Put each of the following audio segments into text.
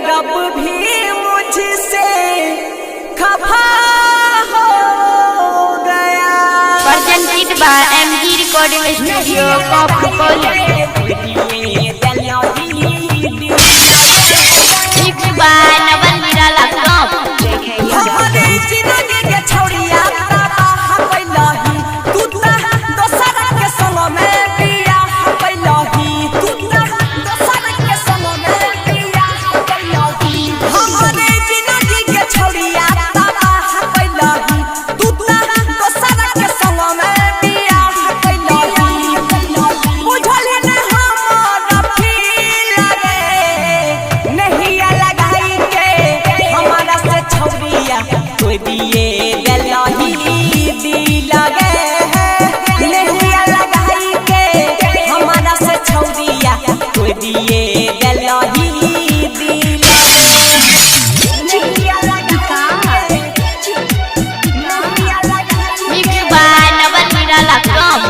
रब भी मुझसे खफा हो गया। Presented by MG Recording Studio, Kopoli. Mixed by Naval Nirala Comp. हमरे जिंदगी के छौड़िया तबाह कैलही, तू त दोसर के संग में बियाह कैलही, तू त दोसर के संग में बियाह कैलही। हमरे जिंदगी के छौड़िया तबाह कैलही, तू त दोसर के संग में बियाह कैलही। बुझल न हमर फील रे, नहिया लगाई के हमारा से छौड़िया तोय दिए दिलही दिल गे, नहिया लगाई के हमारा से छौड़िया तोय दिए दिलही दिल नहिया लगाई के, नहिया लगाई Mixed by Naval Nirala Comp.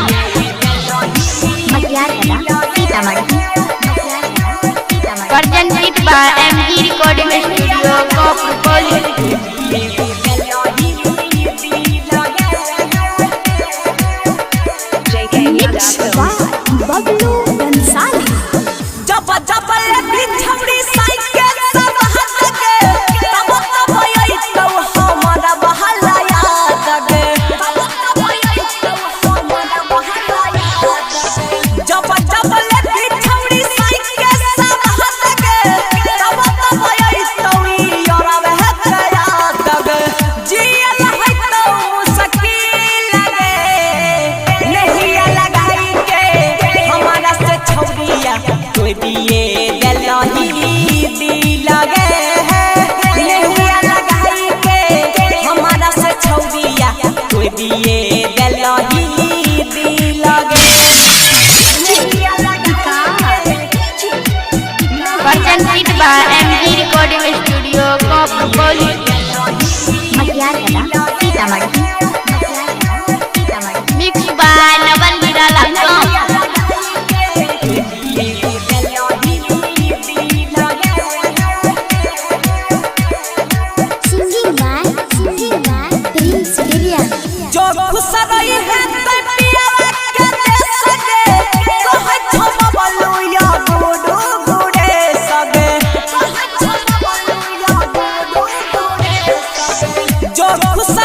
Presented by MG Recording Studio, Kopoli. Bablu Bansali. जब जब लेती छौड़ी साइकिल सब हट के, तब तब अइतौ हमरा बहला याद गे, तब तब अइतौ हमरा बहला याद गे। जब जब लेती छौड़ी साइकिल सब हट के, तब तब अइतौ योरब हट याद गे। जियल हइतौ मुश्किल गे, नहिया लगाई के हमारा से छौड़िया तोय दिए दिलही दिल गे, नहिया लगाई के हमारा से छौड़िया तोय दिए दिलही दिल गे, नहिया लगाई के। Presented by MG Recording Studio, Kopoli. Mixed by Naval Nirala Comp. Singing by Prince William. जो खुश रही है ते पियावा के दे सके, कहै छौ बबलू या गुडू गुड़े सगे, कहै छौ बबलू या गुडू गुड़े सगे। जो खुश